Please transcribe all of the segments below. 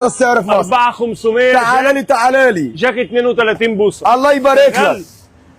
السعر في مصر. 4500. تعالى لي تعالى لي. جاك 32 بوصه. الله يبارك لك.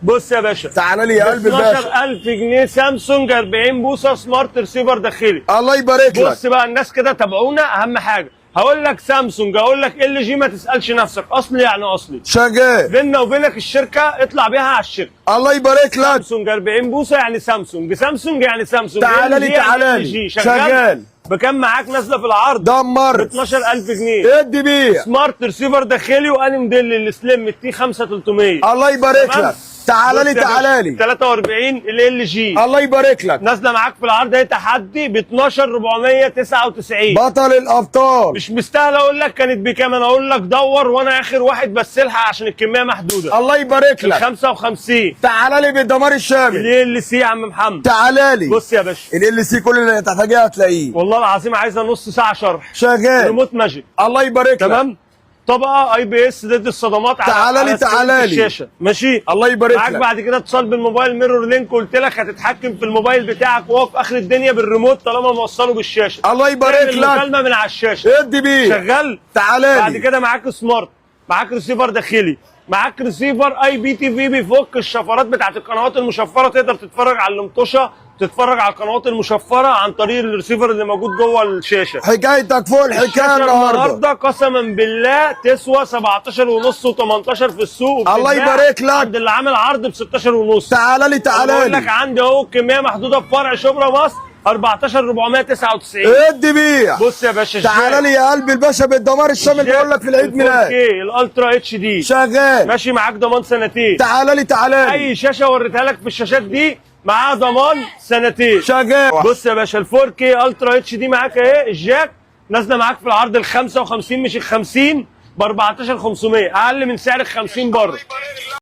بص يا باشا، تعالى لي يا قلب الباشا. 12000 جنيه سامسونج 40 بوصه smart receiver داخلي. الله يبارك لك. بص بقى الناس كده تابعونا، اهم حاجة هقول لك سامسونج، هقول لك LG، ما تسالش نفسك، اصلي يعني اصلي. شغال. بيننا وبينك الشركة، اطلع بيها على الشركة. الله يبارك لك. سامسونج 40 بوصه يعني سامسونج، سامسونج يعني سامسونج. تعالى لي LG يعني تعالى LG. لي. شغال. شغال. بكام معاك نازله في العرض؟ دمر. 12000 جنيه. ادي بيع. smart receiver داخلي، واني موديل ال slim ال T 5300. الله يبارك تمام؟ لك. تعالى لي بص يا باشا، تعالى لي. 43 LG. الله يبارك لك. نازله معاك في العرض اهي تحدي ب 12499. بطل الابطال. مش مستاهل اقول لك كانت بكام، انا اقول لك دور وانا اخر واحد، بس الحق عشان الكمية محدودة. الله يبارك لك. 55. تعالى لي بالدمار الشامل. LC يا عم محمد. تعالى لي. بص يا باشا، LC كل اللي هتحتاجيه هتلاقيه. والله العظيم عايزه نص ساعة شرح. شغال. remote magic. الله يبارك لك. تمام، طبقه IPS ضد الصدمات على تعالى لي على screen تعالى لي. الشاشة، ماشي. الله يبارك معاك لك. بعد كده اتصال بالموبايل mirror link، قلت لك هتتحكم في الموبايل بتاعك وهو في اخر الدنيا بالريموت طالما موصله بالشاشة. الله يبارك تعمل لك. مكالمة من على الشاشة. ادي بيه. شغال. تعالى بعد لي. كده معاك smart، معاك ريسيفر داخلي، معاك ريسيفر IPTV بيفك الشفرات بتاعت القنوات المشفره، تقدر تتفرج على المطوشه، تتفرج على القنوات المشفرة عن طريق الريسيفر اللي موجود جوه الشاشة. حكايتك فوق الحكاية الشاشة النهارده. النهارده قسما بالله تسوى 17 ونص و18 في السوق، الله وبتتباع يبارك لك. عند اللي عامل عرض ب 16 ونص. تعالى لي تعالى بقول لك لي. عندي اهو كمية محدودة في فرع شبرا مصر 14499. ادي بيع. بص يا باشا، تعالى لي يا قلب الباشا بالدمار الشامل، بيقول لك في العيد ميلاد. ال ultra HD. شغال. ماشي، معاك ضمان سنتين. تعالى لي تعالى لي. اي شاشة وريتها لك في الشاشات دي معاها ضمان سنتين. شغال. بص يا باشا، ال 4K ultra HD معاك اهي، الجاك نازله معاك في العرض ال 55 مش ال 50 ب 14500، اقل من سعر ال 50 بره.